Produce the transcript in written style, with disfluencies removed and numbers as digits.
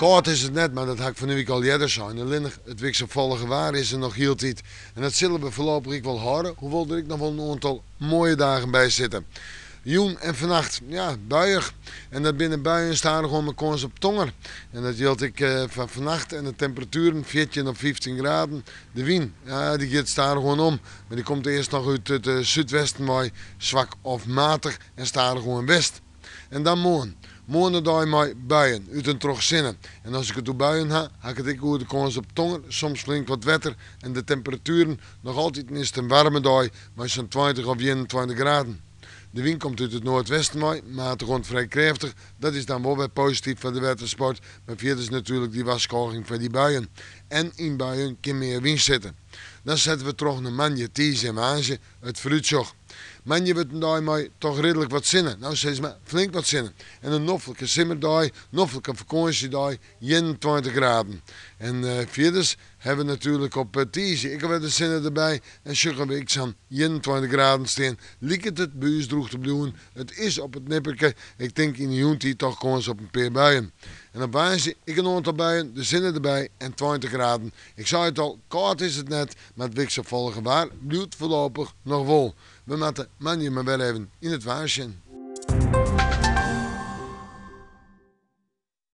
Kâld is it net, mar dat ha ik fan 'e wike al earder sein. Allinnich it wikselfallige waar is der noch hieltyd. En dat sille we foarlopich ek wol hâlde, hoewol't der ek noch wol in oantal moaie dagen by sitte. Jûn en fannacht, ja, buiïch. En dat binne buien stadichoan mei kâns op tonger. En dat jildt ek foar fannacht en de temperatueren 14 of 15 graden. De wyn, ja, dy giet stadichoan om, mar dy komt earst noch út it súdwesten wei, swak of matich en stadichoan west. En dan moarn. Moarn in dei mei buien, út en troch sinne. En as ik it oer buien ha, ha ik it ek oer de kâns op tonger, soms flink wat wetter en de temperatueren. Noch altiten is it in waarme dei mei sa'n 20 of 21 graden. De wyn komt út it noardwesten wei, matich oant frij krêftich. Dat is dan wol wer posityf foar de wettersport, mar fierders natuerlik dy warskôging foar dy buien. En yn buien kin mear wyn sitte. Dan sette we troch nei moandei, tiisdei en woansdei it foarútsjoch. Moandei wurdt in dei mei toch ridlik wat sinne, no sis mar flink wat sinne. En in noflike simmerdei, noflike fakânsjedei, 21 graden. En fierders hawwe we natuerlik op tiisdei ek alwer de sinne derby en sjogge we ek sa'n 21 graden stean. Liket it by ús drûch te bliuwen. It is op it nipperke. Ik tink yn de jûntiid toch kâns op in pear buien. En op woansdei ek in oantal buien, de sinne derby en 20 graden. Ik sei it al, kâld is it net, mar it wikselfallige waar bliuwt foarlopich noch wol. We moatte moandei mar wer even yn it waar sjen.